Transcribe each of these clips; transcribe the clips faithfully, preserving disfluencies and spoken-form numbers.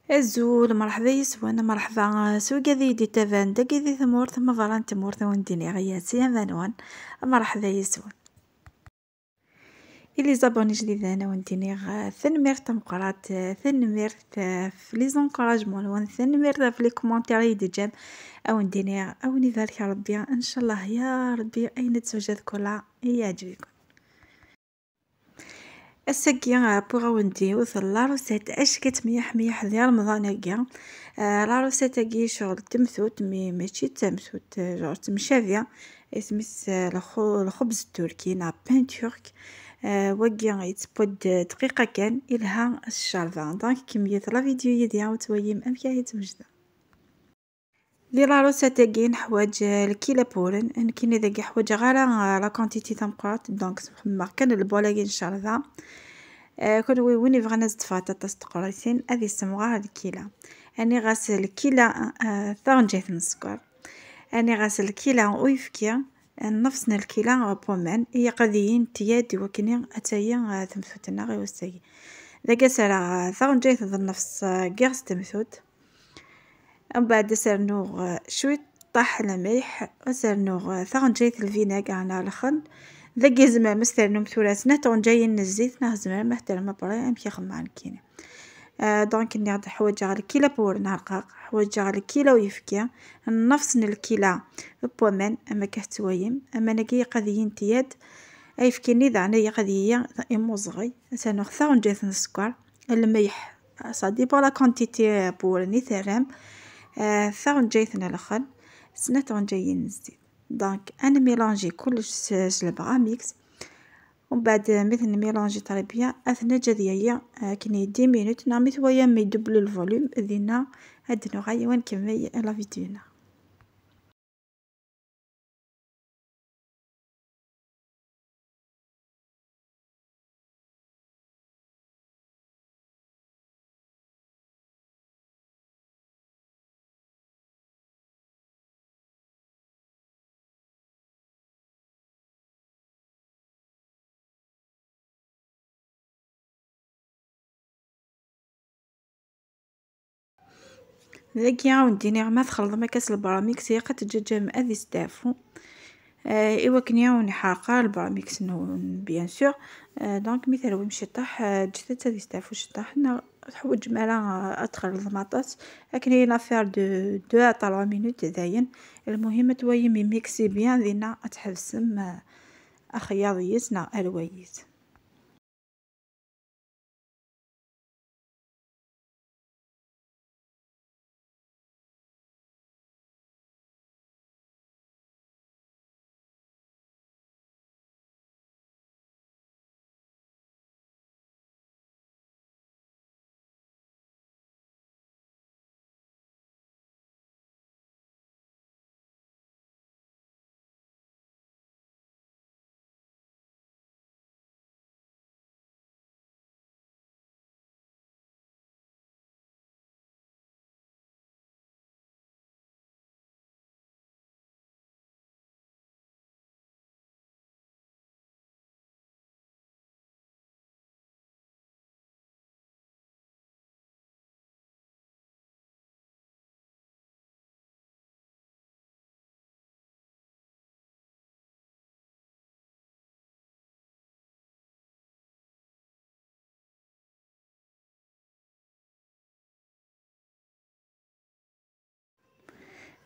Azul, merḥba yes-wen, merḥba s wigad i yi-d-ittaban dagi di tmurt, ma berra n tmurt, a wen-d-iniɣ yas i aman-nwen, merḥba yes-wen. I les abonnés ijdiden, a wen-d-iniɣ, eh, tanemmirt tameqqrant, eh, tanemmirt, eh, ɣef les encouragements-nwen, tanemmirt ɣef les commentaires i yi-d-teǧǧam, a wen-d-iniɣ, a wen-ibarek Rebbi, ncallah ya Rebbi, ayen ad tewjad kula i yeɛǧeb-iken. Ass-agi, eh, wwiɣ-awen-d yiwet n la recette acek-itt myaḥ myaḥ di Remḍan-agi. Eh, la recette-agi ccɣel d temtut, mi mačči d tamtut, eh, genre temcabi, isem-is, eh, lxu-, lxubz turki neɣ pain turc. Eh, wagi yettewwa-d dqiqa kan, ilha s ccerba. Donc, kemmlet la vidéo yid-i, ad twayim amek ara yettwejden. Di la recette-agi neḥwaǧ, eh, lkila n wuren. Nekkini dagi ḥwaǧeɣ ara, eh, la quantité tameqqrant, donc xemmeɣ kan le bol-agi n ccerba. Eh, kunwi win yebɣan ad s-d-teffeɣ aṭas teqraysin, ad yessemɣer lkila. Aniɣ-as lkila, eh, taɣenǧayt n sskeṛ. Aniɣ-as lkila uyefki, eh, nnefṣ n lkila n waman, i iqadiyen n tyad i wakken ad tagi, eh, temtut-nneɣ i wass-agi. Dagi ad s-rreɣ, eh, taɣenǧayt d nnefṣ, eh, n yiɣes n temtut. Mbeɛd ad s-rnuɣ, eh, cwiṭṭaḥ n lmelḥ, ad s-rnuɣ, eh, taɣenǧayt n lvinagr neɣ lxen. Dagi tzemrem ad s-ternum tura snat tɣenǧayin n zzit, neɣ tzemrem ad terrem après amek i xemmeɣ nekkini. Eh, donc nniɣ-d ḥwaǧeɣ lkila n wuren arqaq, ḥwaǧeɣ lkila uyefki, nnefṣ n lkila n waman, am akka tettwayim, aman-agi iqadiyen n tyad, ayefki-nni daɣen iqadiyen imuẓɣi, ad s-rnuɣ taɣenǧayt n sskeṛ, lmelḥ, ça dépend la quantité n wuren i terram. Euh, taɣenǧayt n lxen, snat tɣenǧayin n zzit. Donc, ad nmilanji kullec s, s le bras mixte. Umbeɛd, mi t-nmilanji très bien, ad t-neǧǧ ad yagi, euh, akken i dix minutes, neɣ mi twayam idouble le volume, dinna ad d-nuɣal i wa nkemmel la vidéo-nneɣ. Dagi ad wen-d-iniɣ, ma txelḍem akka s lbaramix, ilaq ad teǧǧaǧam ad isteɛfu. Eh, i wakken ur iḥerreq ara lbaramix-nwen, bien sûr. Eh, donc, mi terwim ciṭṭaḥ, eh, ǧǧet-t ad isteɛfu ciṭṭaḥ, neɣ ur teḥwaǧem ara, eh, ad txelḍem aṭas. Akken une affaire de deux à trois minutes, dayen. Lmuhim, ad twayim imiksi bien, dinna ad tḥebsem, eh, axyaḍ yis neɣ arway yis.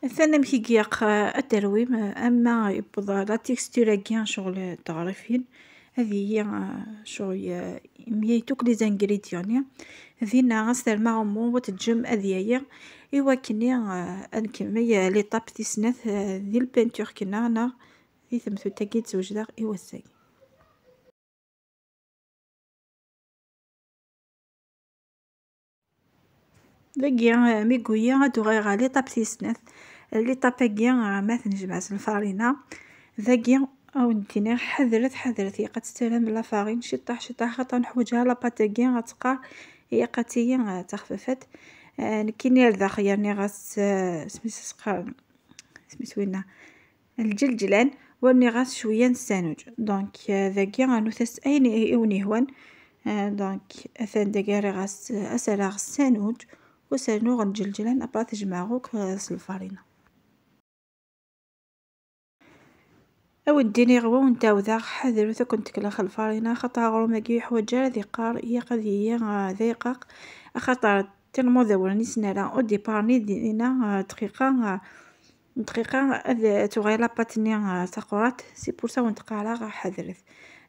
Atan amek i ilaq, eh, ad terwim, eh, ama yewweḍ la texture-agi, ccɣel, eh, teɣrifin, ad yili, eh, ccɣel, eh, imyayt akk les ingrédients-nni. Dinna ad s-terrem aɣummu, ad teǧǧem ad yagi, i wakken, eh, ad nkemmel, eh, l'étape tis snat, eh, di le pain turc-nneɣ, neɣ di temtut-agi d-swejdeɣ i wass-agi. Dagi, eh, mi yewwi, ad uɣaleɣ ɣer l'étape tis snat. L'étape-agi, eh, ma tnejmaɛ s lfarina. Dagi, ad wen-d-iniɣ, ḥadret, ḥadret, ilaq ad tettarram la farine ciṭṭaḥ, ciṭṭaḥ, xaṭer neḥwaǧ la pâte-agi ad teqqar, ilaq ad tili, eh, d taxfifet. Eh, nekkini ar daxel yerniɣ-as, eh, isem-is qqaren, isem-is winna, lǧelǧlan, u rniɣ-as cwiya n ssanuǧ. Donc, euh, dagi rnut-as ayen i, i wen-yehwan. Euh, donc, atan dagi rriɣ-as, ad s-rreɣ ssanuǧ, u s-rnuɣ lǧelǧlan, après ad t-jemɛeɣ akk, eh, s lfarina. Awi-d iniɣ wa wen-d-awdeɣ, ḥadret ad ken-teklex lfarina, axaṭer aɣrum-agi ur yeḥwaǧ ara ad iqqar, ilaq ad yili, ah, d ayeqqaq, axaṭer tellement d awren i s-nerra au départ-nni dinna, ah, dqiqa, ah, dqiqa ad tuɣal la pâte-nni, ah, d taqurant, c'est pour ça wen-d-qqareɣ, ah, ḥadret.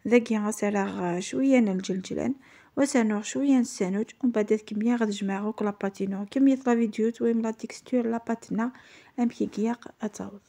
Dagi ad s-rreɣ, ah, cwiya n lǧelǧlan, wa s-rnuɣ cwiya n ssanud, umbeɛd ad kemmleɣ ad jemɛeɣ akk la pâte-inu. Kemmlet la vidéo, twayem la texture n la pâte-nneɣ, amek i ilaq ad taweḍ.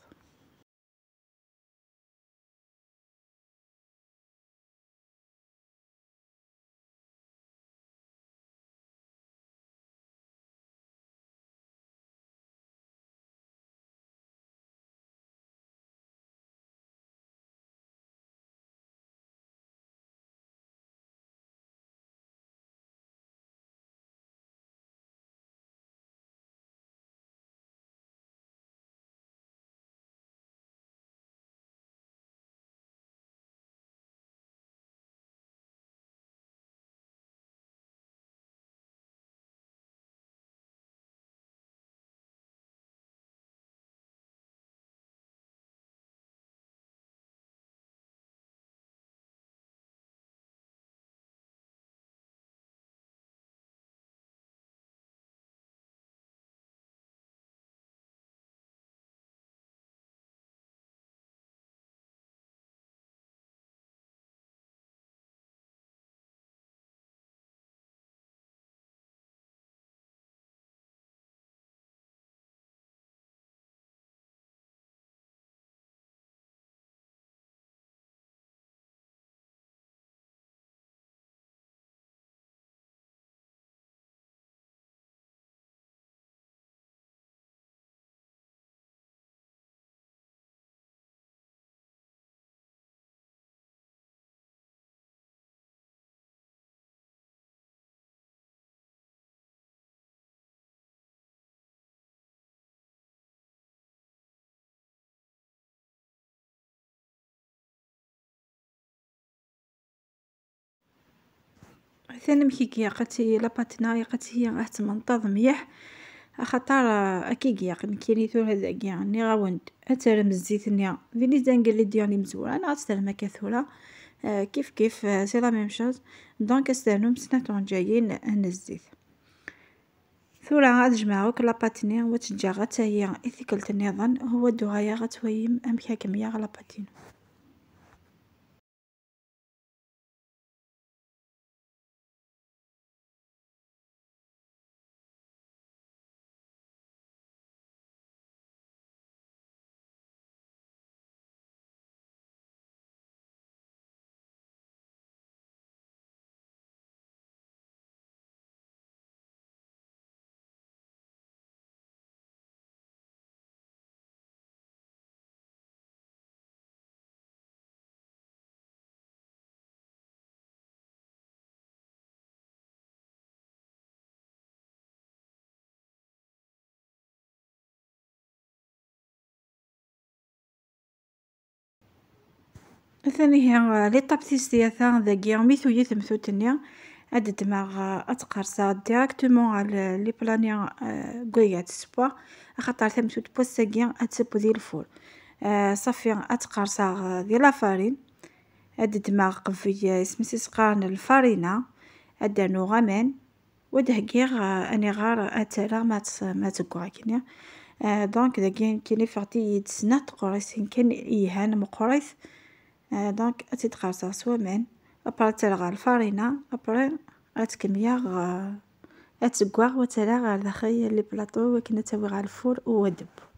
Atan amek i ilaq ad tili la pâte-nneɣ, ilaq ad tili ad tmenṭeḍ mliḥ, axaṭer, ah, akka i ilaq. Nekkini tura dagi nniɣ-awen-d ad terrem zzit-nni di les ingrédients imezwura, neɣ ad terrem akka tura, ah, kif kif, ah, c'est la même chose. Donc ad s-ternum snat tɣenǧayin n zzit. Tura ad jemɛeɣ akk la pâte-nni, wa ad tt-ǧǧeɣ ad tali i tikkelt nniḍen, u ad d-uɣaleɣ ad twayem amek ad kemmleɣ la pâte-inu. Atan ihi, ah, l'étape tis tlata dagi, mi tuli temtut-nni, ad ddmeɣ, ah, ad tt-qerseɣ directement ɣer le, le plat-nni, ah, n wayat ssewwa, axaṭer tamtut n wass-agi ad teww di lfur. Ah, ṣafi, ad tt-qerseɣ, ah, di la farine, ad ddmeɣ qbel, ah, isem-is i s-qqaren lfarina, ad d-rnuɣ aman, wa d-heggiɣ, ah, aniɣer ad tt-rreɣ ma tt-, ma tt-ggweɣ akkenni. Ah, donc dagi nekkini ffɣent-iyi-d snat tqurisin kan yelhan meqqrit. Ah, donc ad tt-id-qerseɣ s waman, après ad tt-rreɣ ɣer lfarina, après ad tt-kemmleɣ, ah, ad tt-ggweɣ wa tt-rreɣ ɣer daxel le plateau wakken ad tt-awiɣ ɣer lfur u ad teww.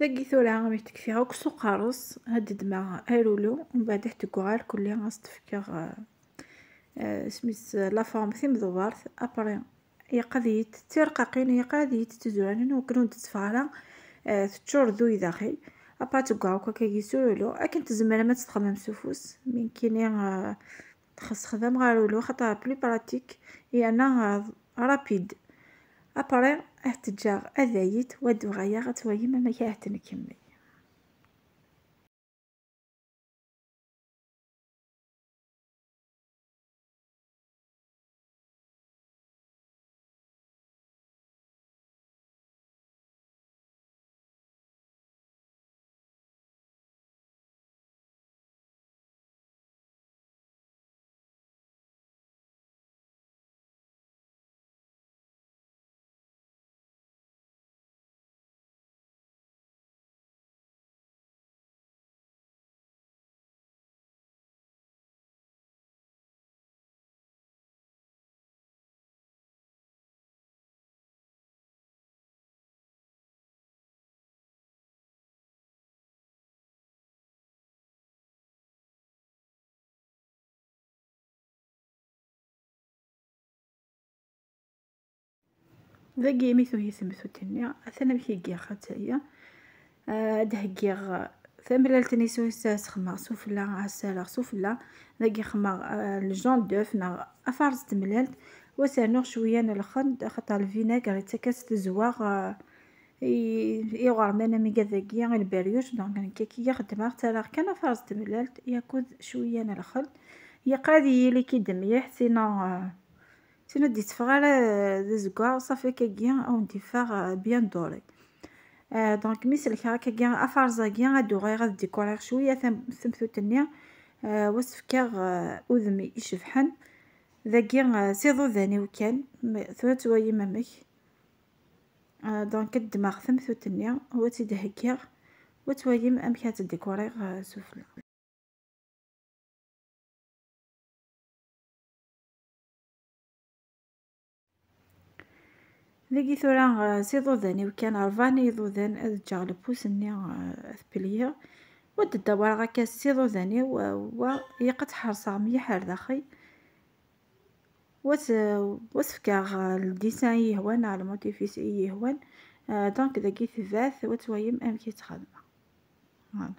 Dagi tura mi tekfiɣ akk s uqerru-s, ad d-ddmeɣ arulu, mbeɛd ad t-ggweɣ ar kulli, ad s-d-fkeɣ, eh, eh, isem-is, eh, la forme timdewwert. Après, ilaq ad iyi-t-, d tirqaqin, ilaq ad iyi-t-ttezranen, wakken ur d-tetteffeɣ ara, eh, teččur d uy daxel. Après, ad tt-ggweɣ akk akkagi s urulu. Akken tzemrem ad tt-txedmem s ufus, mi nekkini, eh, Xas xdam ɣer ulu, xaṭer plus pratique, yerna, euh, rapide. Après, ad t-ǧǧeɣ ad ayit, wa d-uɣaleɣ ad twayem amek ara t-nkemmel. Dagi imi tugi temtunt-nni, atan amek i giɣ, attaya. Ah, ad d-heggiɣ tamellalt-nni s, s, s xemmeɣ sufella, ad s-rreɣ sufella. Dagi xemmeɣ, ah, le jaune d'œuf neɣ afarẓ n temellalt, wa s-rnuɣ cwiya n lxend, axaṭer lvinagre yettak-as tezwa, ah, i, i uɣerman amigad-agi, i lberyuc. Donc, nekk akka i xeddmeɣ, ttarraɣ kan afarẓ n temellalt, yakud cwiya n lxend. Yeqra ad yili kid mliḥ, sinon, ah, Tin ur d-yetteffeɣ ara, euh, d azeggaɣ, ṣafi akkagi ad wen-d-yeffeɣ, euh, bien doré. Euh, donc, mi selkeɣ akkagi afarẓ-agi, ad d-uɣaleɣ ad dikuriɣ cwiya tam-, tamtunt-nni, euh, wa s-fkeɣ, euh, udem icebḥen. Dagi, euh, s iḍudan-iw kan, ma-, tura ad twalim amek. Euh, donc, ad ddmeɣ tamtunt-nni, wa tt-id-heggiɣ, wa ad twalim amek ad tt-dikuriɣ, euh, sufella. Dagi tura, eh, s iḍudan-iw kan, rebɛa n yiḍudan, ad ǧǧeɣ lpus-nni, eh, ad t-pliyeɣ. Wa d-ddawareɣ akka s iḍudan-iw, eh, wa ilaq ad t-ḥerseɣ mliḥ ar daxel. Wa s-, wa s-fkeɣ, eh, le dessin i yi-hwan, neɣ le motif i yi-hwan. Eh, donc, dagi tebɛet, wa twayem amek i tt-xedmeɣ. Voilà.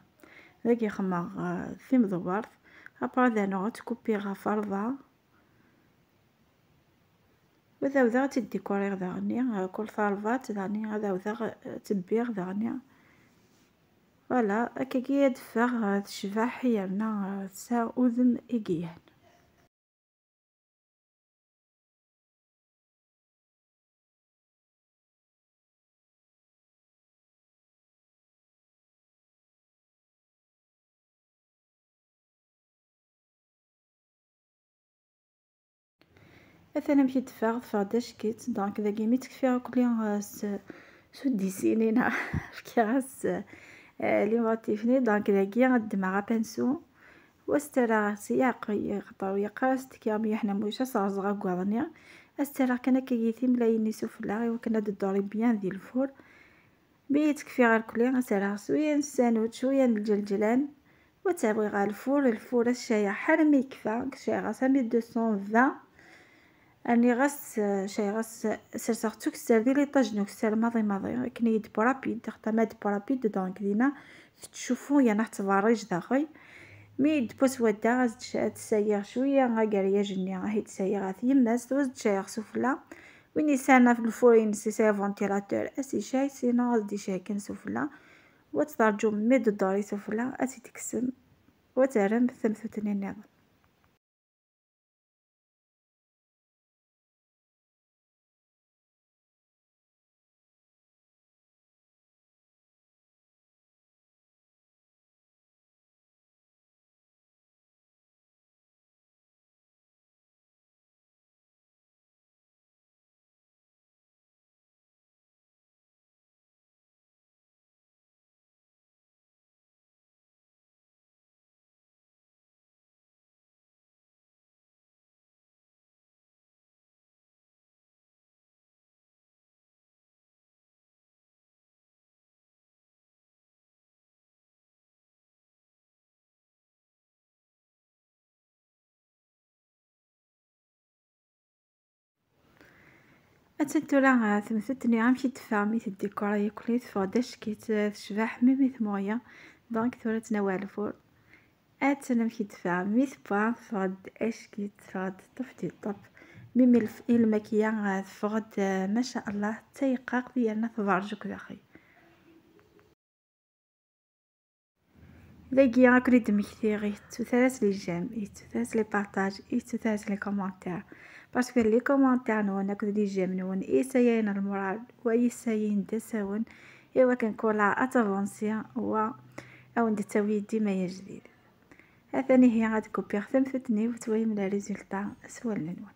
Dagi xemmeɣ, eh, timdewwert. Après, ad rnuɣ ad tt-kupiɣ ɣef rebɛa. Ad awdeɣ ad tt-id-dikuriɣ daɣenni, eh, kul tarebɛa daɣenni ad awdeɣ, eh, ad tt-bbiɣ daɣenni. Voilà, akkagi ad d-teffeɣ, eh, tecbeḥ yerna, eh, tesɛa udem i yelhan. Atan amek i d-teffeɣ, teffeɣ-d acek-itt. Donc, dagi mi tt-kfiɣ akk-, euh, s, s udisini-na, fkiɣ-as, euh, les motifs-nni. Donc, dagi ad ddmeɣ apinsu, wa s-ttarraɣ s yeɛqel, xaṭer yeqqar-as tekka mliḥ, neɣ ma ulac ad s-rẓeɣ aggaḍ-nni. Ad s-ttarraɣ kan akkagi timlayin-nni sufella, i wakken ad d-tduri bien di lfur. Mi i tt-kfiɣ irkelli, ad s-rreɣ cwiya n ssanud, cwiya n lǧelǧlan, wa tt-awiɣ ɣer lfur, lfur ad t-cayeɣ ḥar mi yekfa, cayeɣ-as armi deux cent vingt. Rniɣ-as, cayeɣ-as, serseɣ-tt ukessar di liṭaj n ukessar maḍi maḍi, akken ad d-teww rapide, axaṭer ma d-teww rapide, donc dinna tettcuffu yerna tettberriǧ daxel. Mi d-teww swadda, ad s-d-ca-, ad d-sayiɣ cwiya agryaj-nni, ad t-sayiɣ ɣef yemma-s, wa s-d-cayeɣ sufella. Win yesɛan ɣef lfur-ines yesɛa ventilateur, ad s-icay, sinon ad s-d-icay kan sufella. Wa ad terǧum mi d-tduri sufella, ad tt-id-tekksem, wa ad terrem tamtunt-nni nniḍen. Attan tura, ah, temtunt-nni amek i d-teffeɣ mi tedikura yakk, teffeɣ-d acek-itt, ah, tecbeḥ, mimi tmuɣli. Donc tura ad tt-nawi ɣer lfur. Attan amek i d-teffeɣ mi tewwa, teffeɣ-d acek-itt, teffeɣ-d ṭṭef di ṭṭef. Mimi lf-, i lmakya, ah, teffeɣ-d, ah, ma sha Allah, d tayqaqt yerna tberrek daxel. Dagi ad ken-id-mmektiɣ, yettut ara s les j'aime, yettut ara s les partages, yettut ara s les commentaires. Parce que les commentaires-nwen akked les j'aime-nwen i yessayayen lmural, wa yessayayen d asawen, i wakken kul ad tavansi, wa ad wen-d-tawi dima ayen jadid. Atan ihi ad kupiɣ tamtunt-nni-w, twayem le résultat s wallen-nwen.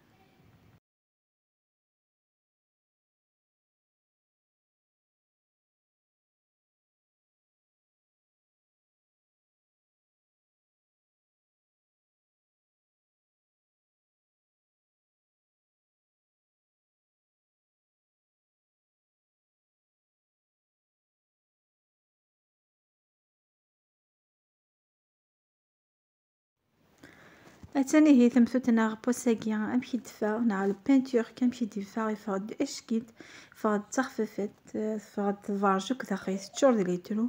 Attan ihi tamtunt-nneɣ n wass-agi, amek i d-teffeɣ, neɣ le peinture, amek i d-yeffeɣ, yeffeɣ-d acek-itt, yeffeɣ-d d taxfifet, eh, teffeɣ-d tberrek akk daxel, teččur d litru.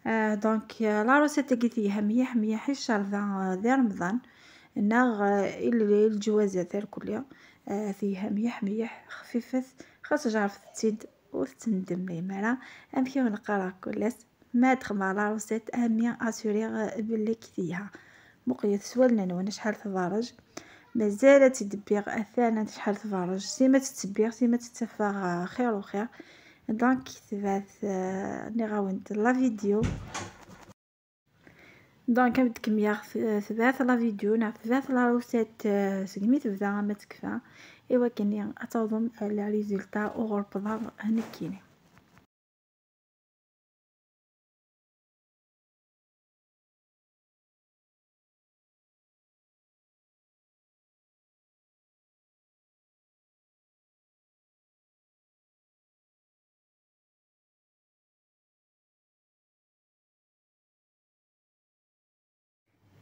Eh, donc, eh, la recette-agi telha mliḥ, mliḥ i ccerba, eh, di Remḍan, neɣ, eh, i l-, i leǧwazat irkelli. Eh, telha mliḥ, mliḥ, xfifet, xas jerrfet-tt-id, ur tettnedmem ara. Amek i wen-qqareɣ kul ass, ma ad xedmeɣ la recette, a mi assureɣ belli telha. Muqlet s wallen-nwen acḥal tberrej. Mazal ad tt-id-bbiɣ, atan acḥal tberrej. Sima tt-ttebbiɣ, sima tt-ttafeɣ, ah, xir u xir. Donc, tebɛet, ah, nniɣ-awen-d la vidéo. Donc, ad d-kemmleɣ t-, tebɛet la vidéo, neɣ tebɛet la recette, ah, segmi tebda ama tekfa. I wakken ad tawḍem ɣer le résultat uɣur wwḍeɣ nekkini.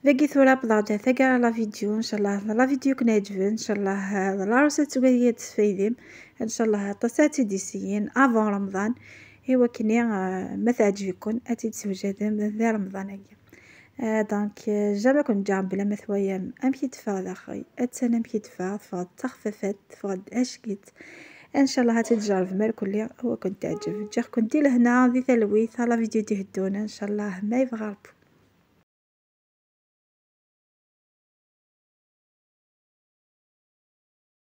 Dagi tura wwḍeɣ-d ɣer taggara la vidéo, ncallah la vidéo i ken-iɛeǧben, ncallah, eh, la recette tugad ad tesfaydem, ncallah aṭas ara tt-id-yesyin avant Remḍan, i wakken, eh, ma teɛǧeb-iken ad tt-id-teswejadem di Remḍan-agi. Eh, donc, eh, jamais ken-ǧǧeɣ bla ma twayem amek i d-teffeɣ daxel, attan amek i d-teffeɣ, teffeɣ-d d taxfifet, teffeɣ-d acek-itt. Ncallah ad tt-id-tjerrbem irkelli, ad ken-teɛǧeb. Ǧǧiɣ-ken di lehna, di talwit, ɣer la vidéo i d-iteddun, ncallah ma yebɣa Rebbi.